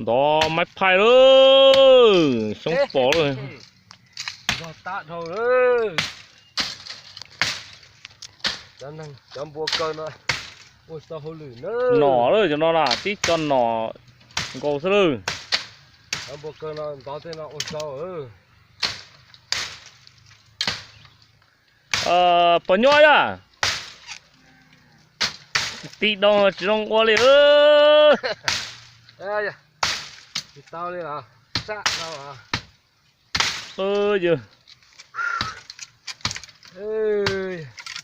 Ntov maib phaij lawm, xyoob pos lawm. Nrog tab dhau lawm. Cov npua kaw no ua tau hauj lwm na. Nom lawm cov no na, tib co nom nkaus xwb lawm. Cov npua kaw no ntov tej no ua tau. Pos nyuaj yaj. Ti doo tsis zoo ua li. Tsis tau li los sab no.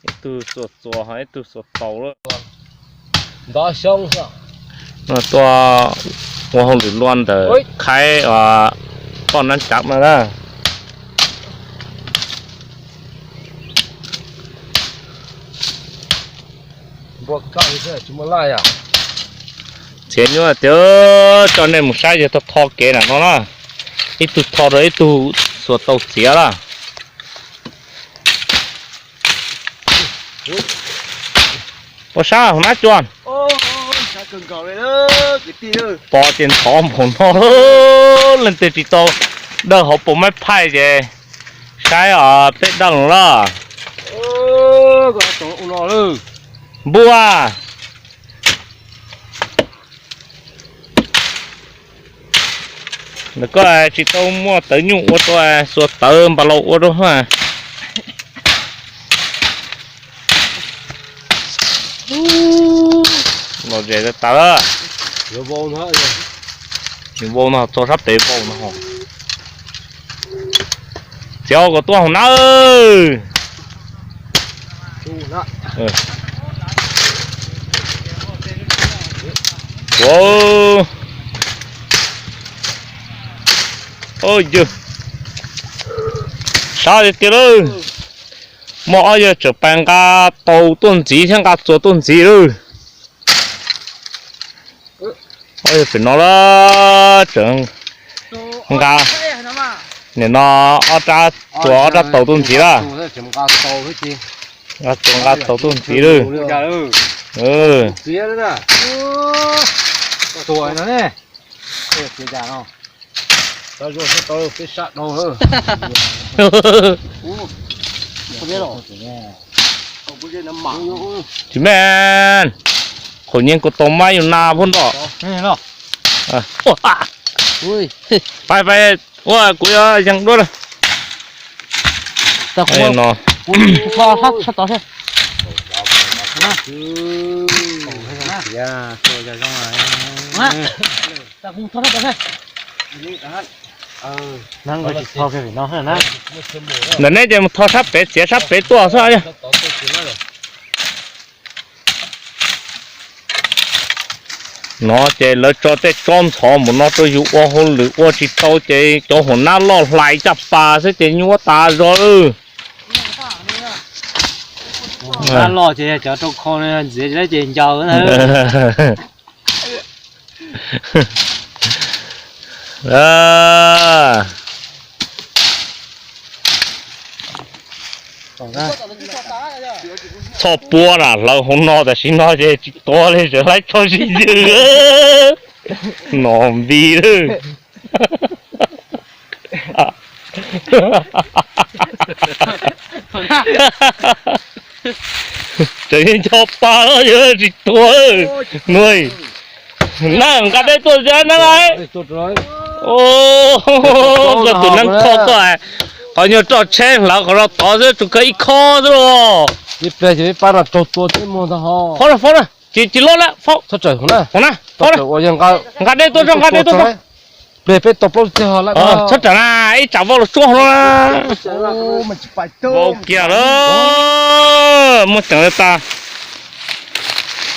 Ib tug xuas txuas ho ib tug xuas taus lawm. Ntov xyoob. Tuaj ua hauj lwm luaj ntawm Khaib poj nab tsav no na. Txiav nyuaj tiag, coj nej mus saib yog tho tho kev nram no na. Ib tug tho rau ib tug xuas tau txiav lawm. Ua sab hauv nab cua. Pos ces ntxhov npaum no, leej twg tsis tau dawj hauv paus maib phaij ces saib os, peb dawj lawm. Npua. Ntawm koj tsis tau muaj tawv nyuj ua rau, xuas tawv npas laus ua rau. Los zem tas tas. Vau no, txog sab pem vau no. Txiav kom tuaj hauv nab. Sab tiag tiag lawm. Muaj ob yawg tseem pais nqa taus tuaj ntxiv thiab nqa txuas tuaj ntxiv lawm. Ob yawg pem no lawm tseem nqa, nim no ob rab txuas ob rab taus tuaj ntxiv lawm. Nqa txuas nqa taus tuaj ntxiv lawm. Tsis me, qhov nyeej kuv tau mab yus na phoj nroj. Pais pais, ua kuv yuav yees duab lawm. Ntawm neb ces mus tho sab pem, txiav sab pem tuaj xwb. No ces lawv tso tej tsob ntxhov mus no rau yus ua hauj lwm ua tsis tau ces cov huam nab loj hlais caj pas xwb ces nyuaj tas zog lawm. Nab loj ces cov rau kho ntxiv ces ncaws. Txhoj puab na hlawv hauv no tam sim no ces tsis tuav li, tseem laib tso sib ywg. No npis lawm. Tseem yeej nco pa los yog tsis tuag. Nuj, na nqa dej tuaj xwb na. Koj tus neeg kho koj, qhov nyuag roj tsheb hlawv qhov no tod xwb, tsuas kawg ib khob xwb los. Fob na, fob na, tsis, tsis lob lawm, fob. Hauv na, fob na. Nqa dej tuaj tso, nqa dej tuaj tso. Txhob rawm na, ib tsam vau los tsuab hauv no na. Vau kiag lawm, muaj ceem li tas.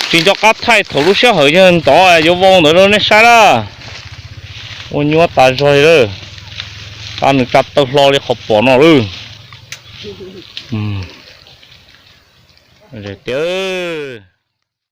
Tsis nco qab thaij thaum lub sij hawm yawg ntov yuav vau ntawd rau nej saib na. Ua nyuaj tas zog li lawm. Tau nws tsa taw hlo li qhov pom no lawm. Tiag.